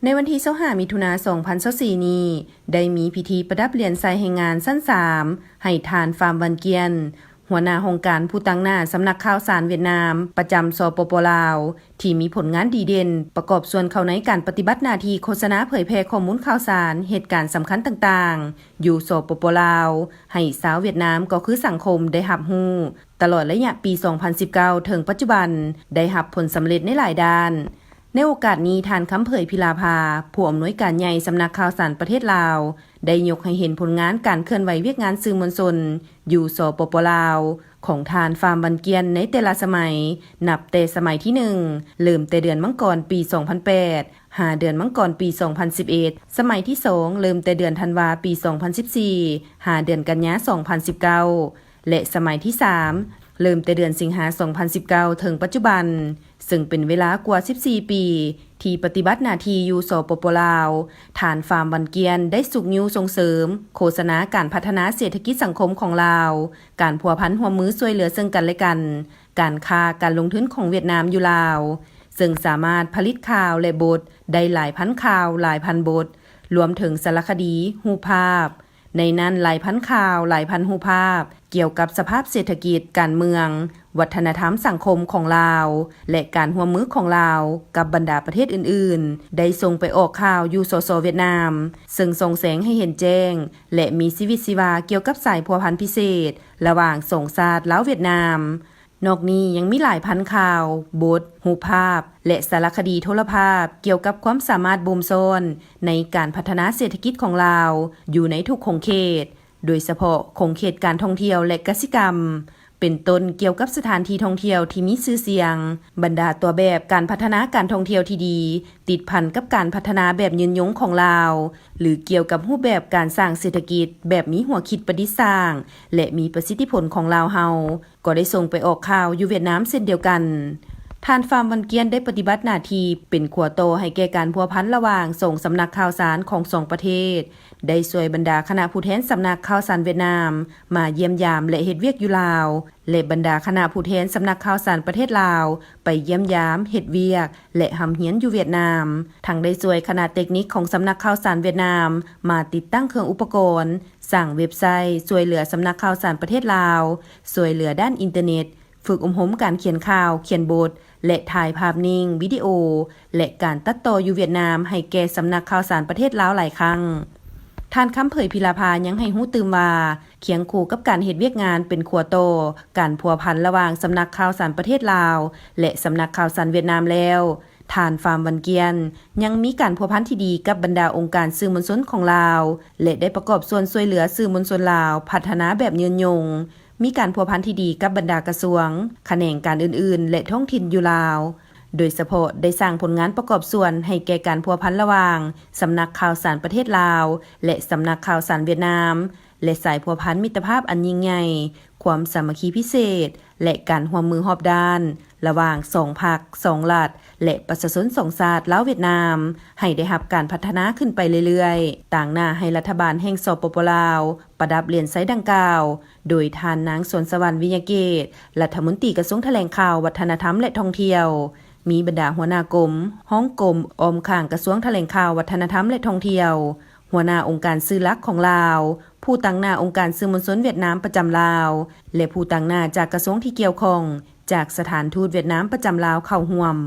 ໃນວັນທີຊາວຫ້າ ມິຖຸນາ ສອງພັນຊາວສີ່ນີ້ ໄດ້ມີພິທີປະດັບຫຼຽນໄຊແຮງງານຊັ້ນສາມ ໃຫ້ທ່ານ ຟາມ ວັນກຽນ ຫົວໜ້າຫ້ອງການຜູ້ຕາງໜ້າສຳນັກຂ່າວສານຫວຽດນາມ ປະຈຳ ສປປ ລາວ ທີ່ມີຜົນງານດີເດັ່ນ ປະກອບສ່ວນເຂົ້າໃນການປະຕິບັດໜ້າທີ່ໂຄສະນາເຜີຍແຜ່ຂໍ້ມູນຂ່າວສານ ເຫດການສຳຄັນຕ່າງໆ ຢູ່ ສປປ ລາວ ໃຫ້ຊາວຫວຽດນາມ ກໍຄືສັງຄົມໄດ້ຮັບຮູ້ ຕະຫຼອດໄລຍະປີສອງພັນສິບເກົ້າ ເຖິງປັດຈຸບັນ ໄດ້ຮັບຜົນສຳເລັດໃນຫຼາຍດ້ານ. ໃນໂອກາດນີ້ ທ່ານ ຄຳເຜີຍ ພິລາພາ ຜູ້ອຳນວຍການໃຫຍ່ສຳນັກຂ່າວສານປະເທດລາວ ໄດ້ຍົກໃຫ້ເຫັນຜົນງານການເຄື່ອນໄຫວວຽກງານສື່ມວນຊົນ ຢູ່ ສປປ ລາວ ຂອງທ່ານ ຟາມ ວັນກຽນ ໃນແຕ່ລະສະໄໝ, ນັບແຕ່ສະໄໝທີໜຶ່ງ ເລີ່ມແຕ່ເດືອນມັງກອນປີສອງພັນແປດ ຫາເດືອນມັງກອນປີສອງພັນສິບເອັດ, ສະໄໝທີສອງ ເລີ່ມແຕ່ເດືອນທັນວາປີສອງພັນສິບສີ່ ຫາເດືອນກັນຍາສອງພັນສິບເກົ້າ ແລະ ສະໄໝທີສາມ ເລີ່ມແຕ່ເດືອນສິງຫາສອງພັນສິບເກົ້າ ເຖິງປັດຈຸບັນ, ເຊິ່ງເປັນເວລາກວ່າສິບສີ່ປີ ທີ່ປະຕິບັດໜ້າທີ່ຢູ່ ສປປ ລາວ, ທ່ານ ຟາມ ວັນກຽນ ໄດ້ຊຸກຍູ້ສົ່ງເສີມ, ໂຄສະນາການພັດທະນາເສດຖະກິດສັງຄົມຂອງລາວ, ການພົວພັນຮ່ວມມືຊ່ວຍເຫຼືອເຊິ່ງກັນແລະກັນ, ການຄ້າການລົງທຶນຂອງຫວຽດນາມຢູ່ລາວ, ເຊິ່ງສາມາດຜະລິດຂ່າວ ແລະ ບົດ ໄດ້ຫຼາຍພັນຂ່າວ, ຫຼາຍພັນບົດ, ລວມເຖິງສາລະຄະດີ, ຮູບພາບ, ໃນນັ້ນຫຼາຍພັນຂ່າວ, ຫຼາຍພັນຮູບພາບ ກ່ຽວກັບສະພາບເສດຖະກິດ, ການເມືອງ, ວັດທະນະທຳສັງຄົມຂອງລາວ ແລະ ການຮ່ວມມືຂອງລາວກັບບັນດາປະເທດອື່ນໆ ໄດ້ສົ່ງໄປອອກຂ່າວຢູ່ ສສ ຫວຽດນາມ, ເຊິ່ງສ່ອງແສງໃຫ້ເຫັນແຈ້ງ ແລະ ມີຊີວິດຊີວາກ່ຽວກັບສາຍພົວພັນພິເສດ ລະຫວ່າງສອງຊາດລາວ-ຫວຽດນາມ. ນອກນີ້ຍັງມີຫຼາຍພັນຂ່າວ, ບົດ, ຮູບພາບ ແລະ ສາລະຄະດີໂທລະພາບ ກ່ຽວກັບຄວາມສາມາດບົ່ມຊ້ອນໃນການພັດທະນາເສດຖະກິດຂອງລາວ ຢູ່ໃນທຸກຂົງເຂດ, ໂດຍສະເພາະຂົງເຂດການທ່ອງທ່ຽວ ແລະ ກະສິກຳ, ເປັນຕົ້ນກ່ຽວກັບສະຖານທີ່ທ່ອງທ່ຽວທີ່ມີຊື່ສຽງ, ບັນດາຕົວແບບການພັດທະນາການທ່ອງທ່ຽວທີ່ດີ ຕິດພັນກັບການພັດທະນາແບບຍືນຍົງຂອງລາວ, ຫຼື ກ່ຽວກັບຮູບແບບການສ້າງເສດຖະກິດແບບມີຫົວຄິດປະດິດສ້າງ ແລະ ມີປະສິດທິຜົນຂອງລາວເຮົາ ກໍໄດ້ສົ່ງໄປອອກຂ່າວຢູ່ຫວຽດນາມເຊັ່ນດຽວກັນ. ທ່ານ ຟາມ ວັນກຽນ ໄດ້ປະຕິບັດໜ້າທີ່ເປັນຂົວຕໍ່ໃຫ້ແກ່ການພົວພັນລະຫວ່າງສອງສຳນັກຂ່າວສານຂອງສອງປະເທດ, ໄດ້ຊ່ວຍບັນດາຄະນະຜູ້ແທນສຳນັກຂ່າວສານຫວຽດນາມມາຢ້ຽມຢາມ ແລະ ເຮັດວຽກຢູ່ລາວ ແລະ ບັນດາຄະນະຜູ້ແທນສຳນັກຂ່າວສານປະເທດລາວໄປຢ້ຽມຢາມ, ເຮັດວຽກ ແລະ ຮ່ຳຮຽນຢູ່ຫວຽດນາມ, ທັງໄດ້ຊ່ວຍຄະນະເຕັກນິກຂອງສຳນັກຂ່າວສານຫວຽດນາມມາຕິດຕັ້ງເຄື່ອງອຸປະກອນ, ສ້າງເວັບໄຊ, ຊ່ວຍເຫຼືອສຳນັກຂ່າວສານປະເທດລາວ, ຊ່ວຍເຫຼືອດ້ານອິນເຕີເນັດ, ຝຶກອົບຮົມການຂຽນຂ່າວ, ຂຽນບົດ ແລະ ຖ່າຍພາບນິ່ງ, ວິດີໂອ ແລະ ການຕັດຕໍ່ຢູ່ຫວຽດນາມໃຫ້ແກ່ສຳນັກຂ່າວສານປະເທດລາວຫຼາຍຄັ້ງ. ທ່ານ ຄຳເຜີຍ ພິລາພາ ຍັງໃຫ້ຮູ້ຕື່ມວ່າ, ຄຽງຄູ່ກັບການເຮັດວຽກງານເປັນຂົວຕໍ່ການພົວພັນລະຫວ່າງສຳນັກຂ່າວສານປະເທດລາວ ແລະ ສຳນັກຂ່າວສານຫວຽດນາມແລ້ວ, ທ່ານ ຟາມ ວັນກຽນ ຍັງມີການພົວພັນທີ່ດີກັບບັນດາອົງການສື່ມວນຊົນຂອງລາວ ແລະ ໄດ້ປະກອບສ່ວນຊ່ວຍເຫຼືອສື່ມວນຊົນລາວພັດທະນາແບບຍືນຍົງ, ມີການພົວພັນທີ່ດີກັບບັນດາກະຊວງ, ຂະແໜງການອື່ນໆ ແລະ ທ້ອງຖິ່ນຢູ່ລາວ, ໂດຍສະເພາະໄດ້ສ້າງຜົນງານປະກອບສ່ວນໃຫ້ແກ່ການພົວພັນລະຫວ່າງສຳນັກຂ່າວສານປະເທດລາວ ແລະ ສຳນັກຂ່າວສານຫວຽດນາມ ແລະ ສາຍພົວພັນມິດຕະພາບອັນຍິ່ງໃຫຍ່, ຄວາມສາມັກຄີພິເສດ ແລະ ການຮ່ວມມືຮອບດ້ານ ລະຫວ່າງສອງພັກ, ສອງລັດ ແລະ ປະຊາຊົນສອງຊາດລາວ-ຫວຽດນາມ ໃຫ້ໄດ້ຮັບການພັດທະນາຂຶ້ນໄປເລື້ອຍໆ, ຕາງໜ້າໃຫ້ລັດຖະບານແຫ່ງ ສປປ ລາວ ປະດັບຫຼຽນໄຊດັ່ງກ່າວ ໂດຍທ່ານນາງ ສວນສະຫວັນ ວິຍະເກດ ລັດຖະມົນຕີກະຊວງຖະແຫຼງຂ່າວ, ວັດທະນະທຳ ແລະ ທ່ອງທ່ຽວ, ມີບັນດາຫົວໜ້າກົມ, ຮອງກົມ, ອ້ອມຂ້າງກະຊວງຖະແຫຼງຂ່າວ, ວັດທະນະທຳ ແລະ ທ່ອງທ່ຽວ, ຫົວໜ້າອົງການສື່ຫຼັກຂອງລາວ, ຜູ້ຕາງໜ້າອົງການສື່ມວນຊົນຫວຽດນາມປະຈຳລາວ ແລະ ຜູ້ຕາງໜ້າຈາກກະຊວງທີ່ກ່ຽວຂ້ອງ ຈາກສະຖານທູດຫວຽດນາມປະຈຳລາວເຂົ້າຮ່ວມ.